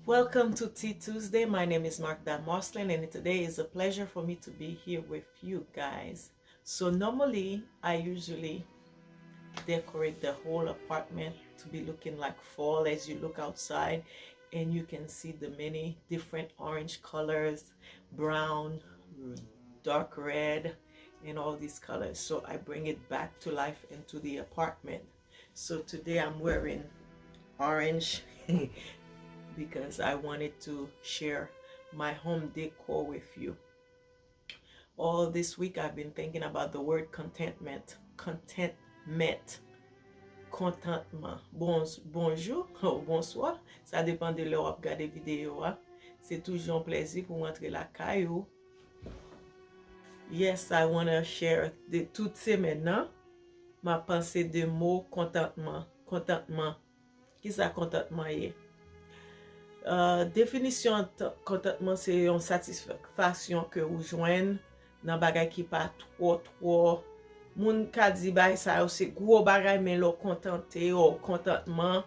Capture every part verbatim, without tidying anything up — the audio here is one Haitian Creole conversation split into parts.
Welcome to Tea Tuesday. My name is Martha Moslin, and today is a pleasure for me to be here with you guys. So normally, I usually decorate the whole apartment to be looking like fall as you look outside, and you can see the many different orange colors, brown, dark red, and all these colors. So I bring it back to life into the apartment. So today I'm wearing orange because I wanted to share my home decor with you. All this week I've been thinking about the word contentment. Contentment. Kontantman. Bon, bonjou ou bonswa. Sa depann de lè w ap gade videyo a. Se toujou yon plèzi pou m antre lakay ou. Yes, I wanna share de tout semèn nan. M ap panse de mo kontantman. Kontantman. Kisa kontantman ye? Uh, definisyon t- kontantman se yon satisfaksyon ke ou jwenn nan bagay ki pa twò twò. Moun ka di bagay sa yo se gwo bagay, men lè w kontante yo, kontantman,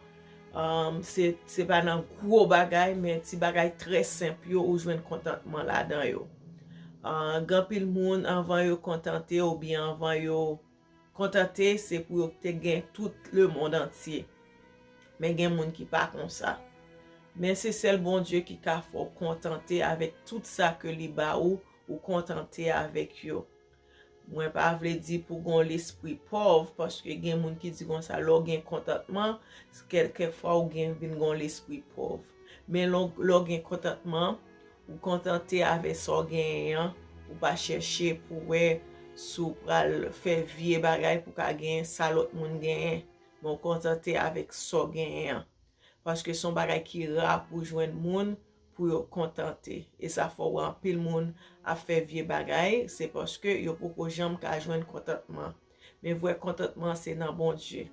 um, se, se pa nan gwo bagay, men ti bagay trè senp yo ou jwenn kontantman ladan yo. Uh, gen anpil moun anvan yo kontante oubyen anvan yo kontante, se pou yo te gen tout lemonn antye. Men gen moun ki pa konsa. Men se sèl Bondye ki ka fè w kontante avèk tout sa ke li ba ou, ou kontante avèk yo. Mwen pa vle di pou gon lespri pòv, paske gen moun ki di konsa, lè w gen kontantman, kèlkèfwa ou gen vin gon lespri pòv. Men lè w gen kontantman, ou kontante avèk sa w genyen an, ou pa chèche pou wè si w pral fè vye bagay pou ka genyen sa lòt moun genyen, men w kontante avèk sa w genyen an. Paske se yon bagay ki ra pou jwenn moun pou yo kontante. E sa fè w wè anpil moun ap fè vye bagay, se paske yo poko janm ka jwenn kontantman. Men vrè kontantman se nan Bondye.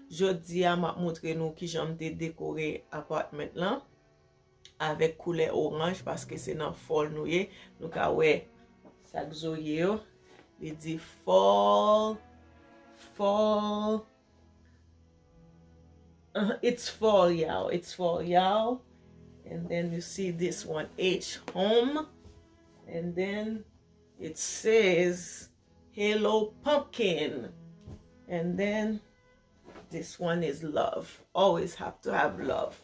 Jodi a, m ap montre nou kijan m te dekore apartment lan avèk koulè oranj, paske se nan fall nou ye. Nou ka wè sa k zo ye yo. Li di fall, fall. Uh, it's fall, y'all. It's fall, y'all. And then you see this one, H home. And then it says, "Hello, pumpkin." And then this one is love. Always have to have love.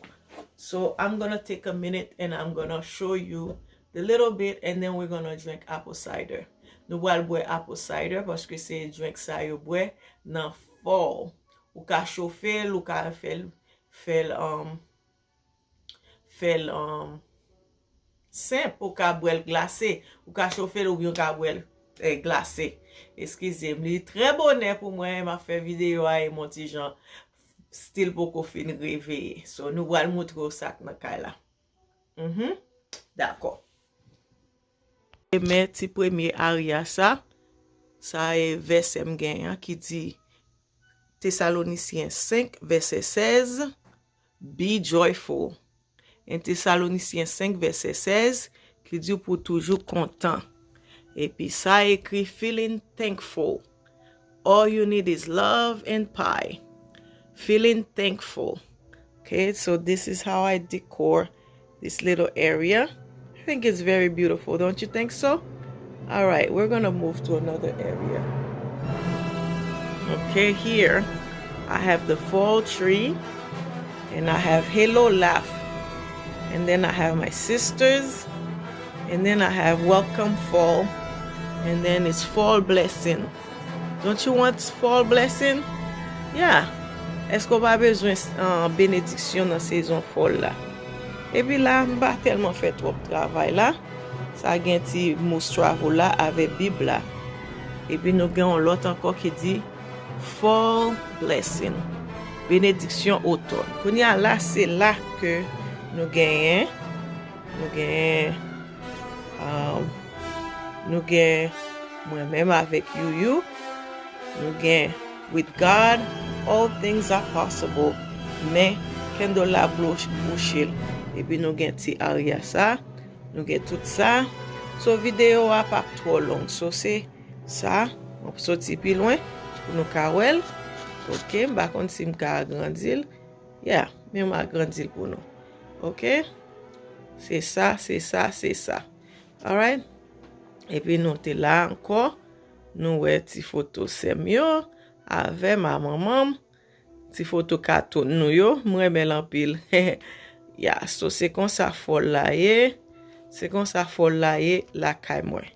So I'm gonna take a minute and I'm gonna show you the little bit, and then we're gonna drink apple cider. Nou pral bwè apple cider paske se drink sa yo bwè nan fall. Ou ka chofe l, ou ka fè l, fè l, um, fè l, um, senp, ou ka bwè l glase, ou ka chofe l oubyen ou ka bwè l, eh, glase. Eskize m, li trè bonè pou mwen, m ap fè videyo a e m on ti jan still poko fin reveye. So, nou pral montre w sa k nan kay la. Mhm. Dakò. E men ti premye aria sa, sa e vèsè m genyen an ki di Tesalonisyen senk, vèsè sèz, "Be joyful." En Tesalonisyen senk, vèsè sèz, ki di w pou toujou kontan. Epi sa ekri, "Feeling thankful. All you need is love and pie." Feeling thankful. Okay, so this is how I decor this little area. I think it's very beautiful, don't you think so? All right, we're gonna move to another area. Okay, here I have the fall tree, and I have "Hello, laugh." And then I have my sisters. And then I have "Welcome, fall." And then it's "Fall blessing." Don't you want fall blessing? Yeah. Èske w pa bezwen, uh, benediksyon nan sezon fall la? Epi la, m pa tèlman fè twòp travay la. Sa gen ti Moose Travel la avèk Bib la. Epi nou gen yon lòt ankò ki di "Fall blessing." Benediksyon otòn. Kounye a la, se la ke nou genyen. Nou gen, um, nou gen mwen menm avèk Youyou. Nou gen "With God, all things are possible." Men candle la bouch-, bouche l. Epi nou gen ti aria sa. Nou gen tout sa. So, videyo a p ap twò long. So, se sa. M ap soti pi lwen pou nou ka wè l. Ok, m pa konn si m ka agrandi l. Yeah, men m agrandi l pou nou. Ok? Se sa, se sa, se sa. Alright? Epi nou te la ankò. Nou wè ti foto sè m yo avè m, a manman m. Ti foto katoun nou yo, m renmen l anpil. Ya, so se konsa fòl la ye. Se konsa fòl la ye lakay mwen.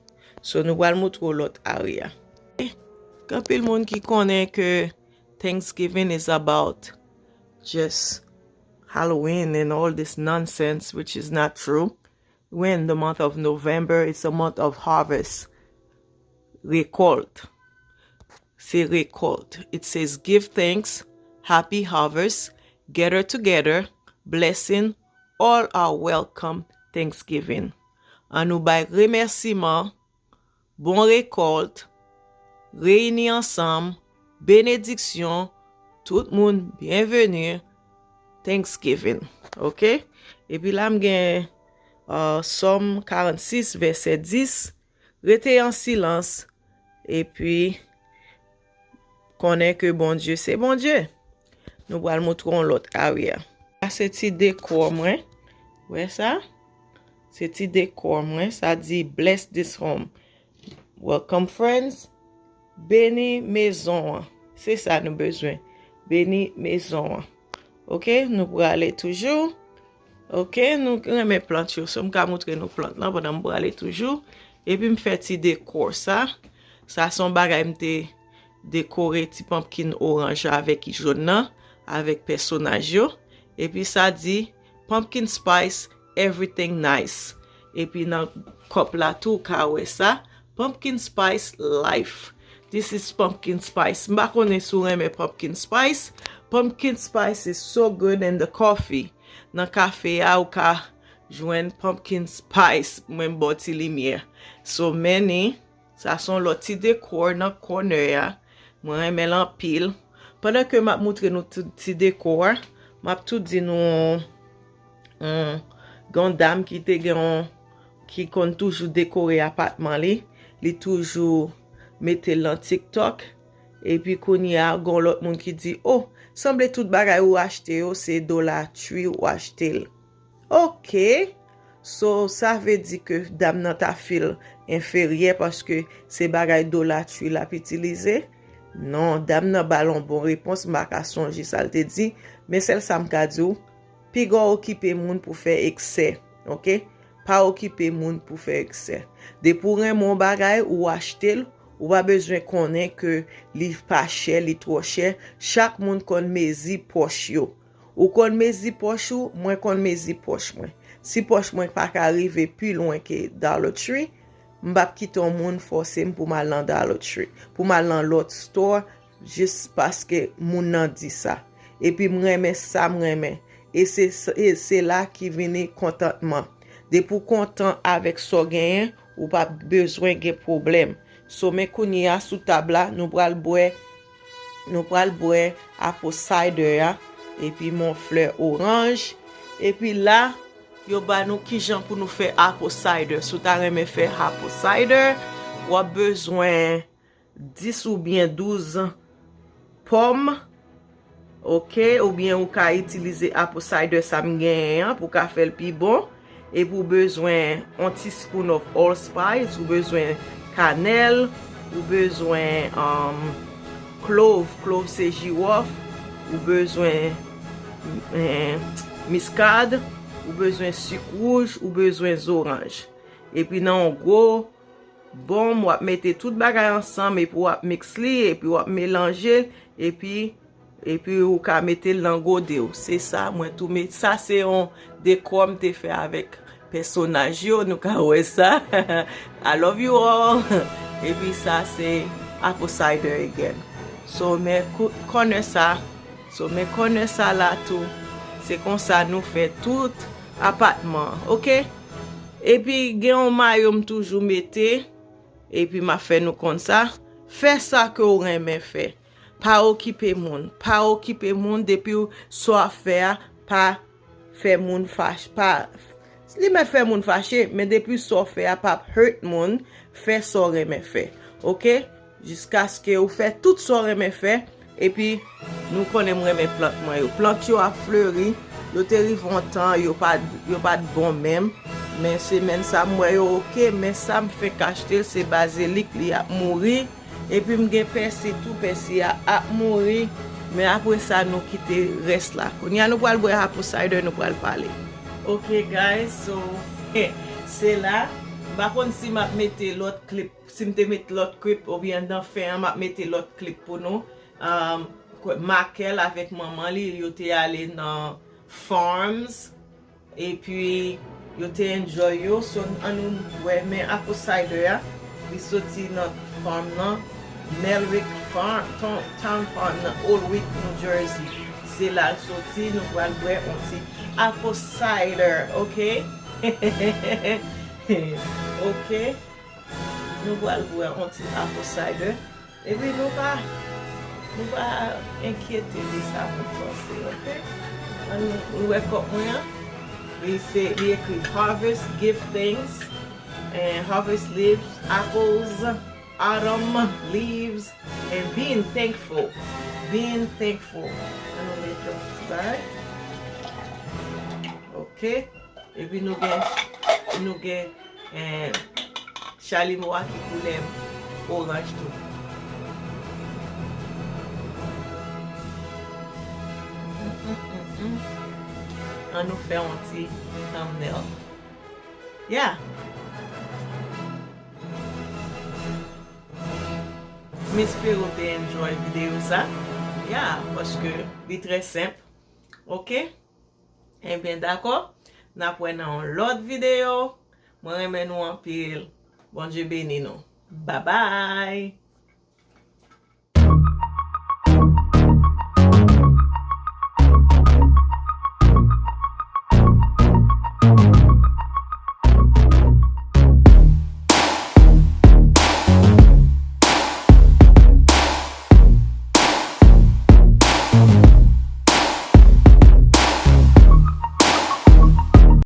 So nou pral moutre w lòt area. Gen anpil moun ki konnen ke Thanksgiving is about just Halloween and all this nonsense, which is not true. We're in the month of November, it's a month of harvest. Rekòlt. Se rekòlt. It says, "Give thanks, happy harvest, gather together, blessing, all are welcome, Thanksgiving." An nou bay remèsiman, bon rekòlt, reyini ansanm, benediksyon, tout moun byenveni, Thanksgiving. Oke? Epi la m gen uh, Sòm karannsis, vèsè dis, rete an silans, epi konnen ke Bondye se Bondye. Nou pral moutre w lòt area. Sa se ti dekò mwen. Wè sa? Se ti dekò mwen. Sa di, "Bless this home." Welcome, friends. Beni mezon an. Se sa nou bezwen. Beni mezon an. Oke, nou prale toujou. Oke, nou renmen plant yo. So, m ka moutre nou plant lan pandan m prale toujou. Epi m fè ti dekò sa. Sa se yon bagay m te dekore ti pumpkin oranj avèk jòn nan, avèk pèsonaj yo. Epi sa di, "Pumpkin spice, everything nice." Epi nan kòp la tou, ou ka wè sa. "Pumpkin spice life." This is pumpkin spice. M pa konnen si w renmen pumpkin spice. Pumpkin spice is so good in the coffee. Nan kafe a, ou ka jwenn pumpkin spice. Mwen m ba w ti limyè. So many. Sa se yon lòt ti dekò nan kònè a. Mwen renmen l anpil. Pandan ke m ap moutre nou tout ti dekò a, m ap tou di nou, hmm, gen yon dam ki te gen yon, ki konn toujou dekore apatman li. Li toujou mete l nan TikTok. Epi kounye a, gen yon lòt moun ki di, "Oh, sanble tout bagay ou achte yo, se Dollar Tree ou achte l." Oke. So, sa vle di ke dam nan ta feel enferyè paske se bagay Dollar Tree l ap itilize? Non, dam nan ba l yon bon repons, m pa ka sonje sa l te di, men sèl sa m ka di w, piga w okipe moun pou fè eksè, oke? Pa okipe moun pou fè eksè. Depi w renmen yon bagay, ou achte l, ou pa bezwen konnen ke li pa chè, li twò chè. Chak moun konn mezi pòch yo. Ou konn mezi pòch ou, mwen konn mezi pòch mwen. Si pòch mwen pa ka rive pi lwen ke Dollar Tree, m p ap kite yon moun fòse m pou m al nan Dollar Tree, pou m al nan lòt store, jis paske moun nan di sa. Epi m renmen sa m renmen. E se, e se la ki vini kontantman. Depi w kontan avèk sa w genyen, ou pa bezwen gen pwoblèm. So, men kounye a sou tab la, nou pral bwè, nou pral bwè apple cider a, epi mon flè oranj. Epi la, yo ba nou kijan pou nou fè apple cider. Si w ta renmen fè apple cider, w ap bezwen dis oubyen douz pòm, oke, oubyen ou ka itilize apple cider sa m genyen an pou w ka fè l pi bon. Epi ou bezwen yon ti spoon of allspice, ou bezwen kanèl, ou bezwen, um, clove, clove se jiwòf, ou bezwen, eh, miskad, ou bezwen sik wouj, ou bezwen zoranj. Epi nan yon gwo bonm, w ap mete tout bagay ansanm, epi w ap miks li, epi w ap melanje l, epi, epi ou ka mete l nan gode w. Se sa, mwen tou met, sa se yon dekò m te fè avèk pèsonaj yo, nou ka wè sa. I love you all. Epi sa se apple cider again. So, men kou-, kònè sa. So, men kònè sa la tou. Se konsa nou fè tout apatman, oke? Epi gen yon mayo m toujou mete, epi m ap fè nou konn sa. Fè sa ke w renmen fè. Pa okipe moun. Pa okipe moun, depi w, sa w ap fè a, pa fè moun fache. Pa, li mèt fè moun fache, men depi sa w fè a p ap hurt moun, fè sa w renmen fè. Oke? Jiskaske ou fè tout sa w renmen fè, epi nou konnen m renmen plant mwen yo. Plant yo ap fleri, Yo te rive yon tan, yo pa, yo pa t bon menm. Men semèn sa, m wè yo oke, men sa m fenk achte l, se bazilik, li ap mouri. Epi m gen pèsi tou, pèsi a ap mouri. Men apre sa, nou kite rès la. Kounye a, nou pral bwè apple cider, nou pral pale. Ok, guys, so, se la. M pa konn si m ap mete lòt clip, si m te met lòt clip, oubyen nan fen an, m ap mete lòt clip pou nou. Um, Makèl avèk manman li, yo te ale nan Farms. Epi, yo te enjoy yo. So, ann nou wè, men apple cider a, li soti nan farm nan, Melrick Farm, Town, Town Farm nan Old Wheat, New Jersey. Se la l soti, nou pral bwè yon ti apple cider, ok? Ok? Nou pral bwè yon ti apple cider. Epi nou pa, nou pa enkyete de sa pou panse, ok? Ann nou wè kòp mwen an. Li se, li ekri harvest, give thanks, and harvest leaves, apples, autumn leaves, and being thankful. Being thankful. Ann nou mete yon ti bagay. Ok. Epi nou gen, nou gen, eh, chalimo a ki koulè oranj tou. Mm, mm, mm, mm. Ann nou fè yon ti thumbnail. Yeah. M espere w te enjoy videyo sa. Yeah, paske li trè senp. Ok? Ebyen, dakò. N ap wè nan yon lòt videyo. Mwen renmen nou anpil. Bondye beni nou. Babay!